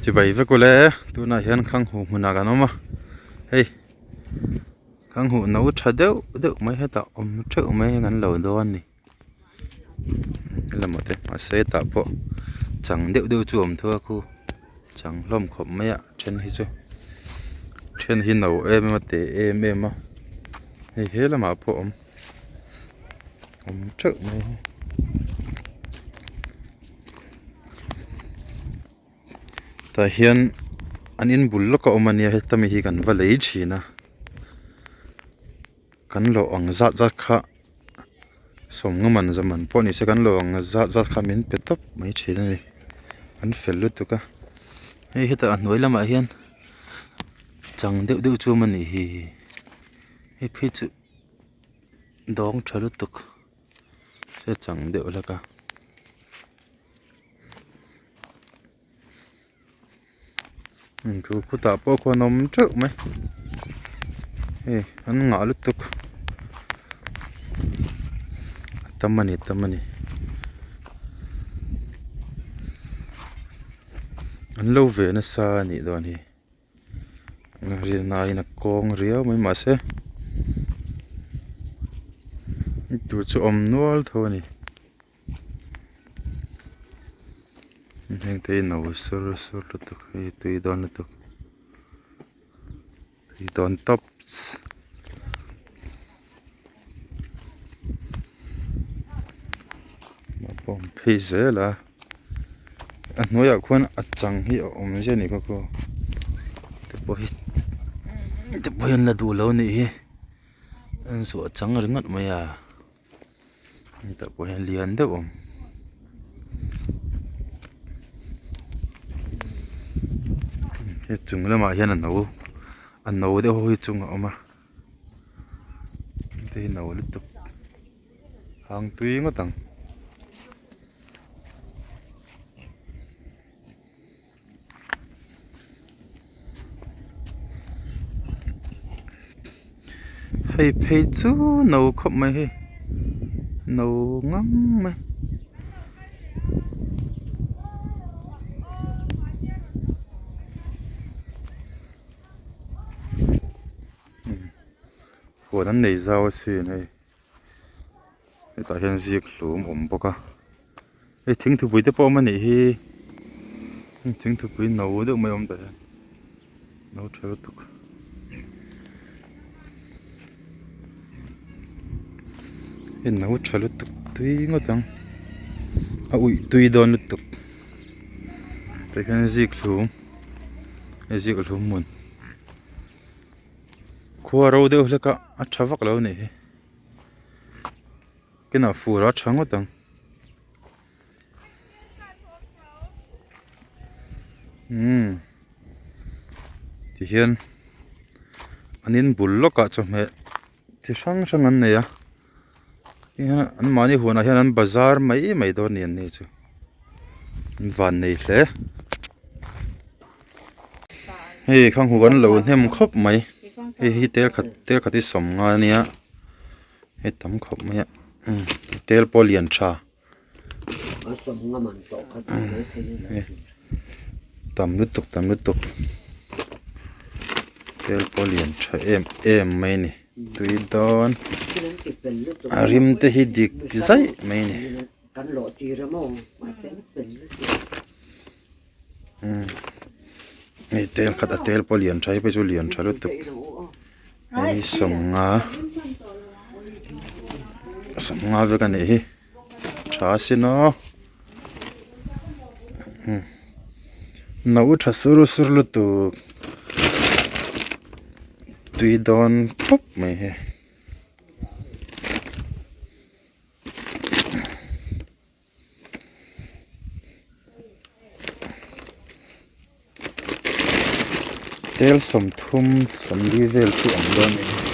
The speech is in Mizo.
Chibai vek ule tunah hian khanghu hmunah kan awm a hei khanghu no tha deuh deuh mai hetah awm theuh mai kan lo dawn a ni lamah te mahse hetah pawh chang deuh deuh chu a awm tho a khu chang hlawm khawp mai a then hi chu then hi no em em a te em em a hei he lamah pawh a awm. Awm teuh mai tah hian an in bul lawk a awm ania heta mi hi kan va lei thin a kan lawh ang zat zat kha sawmnga man zaman pawh ni se kan lawh ang zat zat kha min pe tawp mai thin a ni an fel lutuk a hei hetah a hnuai lamah hian chang deuh deuh chu awm a nih hi hei phei chu. Dawng tha lutuk se chang deuh hlek a thu khutah pawh khuan a awm teuh mai hei an ngah lutuk a tam a ni a tam a ni an lo ve nasa a nih dawn hi. Rinaiin a kawng riau mai mahse tur chu awm nual tho a ni heng te hi no sur sur lutuk hei tui dawn lutuk tui dawn tawps. A pawm phei zel a a hnuaiah khuan a chang hi a awm ziah a nih kha khaw te pawh hi te pawh hi an la duh lo a nih hi an zuah chang ringawt mai a hetah pawh hian lian deuh a awm he chung lamah hian a no a no deuh ho hi chung a awm a. Hei no lutuk hang tui ngawt ang. Hei phei chu no khawp mai hei no ngang mai. Huan an nei zau asin hei hetah hian zik hlum a awm bawk a hei thingthupui te pawh a awm anih hi thingthupui no deuh mai a awm tah hian no tha lutuk. Hei no tha lutuk tui ngawt ang a uih tui dawn lutuk tah hian zik hlum hei zik hlum hmun. Khua ro deuh hlek a a tha vak lo a nih hi kinah fur a tha ngawt ang umm tihian an in bul lawkah chawhmeh chi hrang hrang an nei a tihian an mahni huanah hian an bazar mai mai dawn a ni an ni chu an van nei hle hei khanghu kan lo hnem khawp mai hei hi tel khat tel khat hi sawm nga ania hei tam khawp mai a tel pawh a lian tha tam lutuk tam lutuk tel pawh a lian tha em em mai a ni tui dawn a rim te hi dik zaih mai a ni. Hei tel khat a tel pawh a lian tha hei phei chu lian tha lutuk hei sawmnga sawmnga vek a nih hi tha asin aw no tha sur sur lutuk tui dawn khawp mai hei. Tel sawmthum sawmli vel chu awm dawn a ni.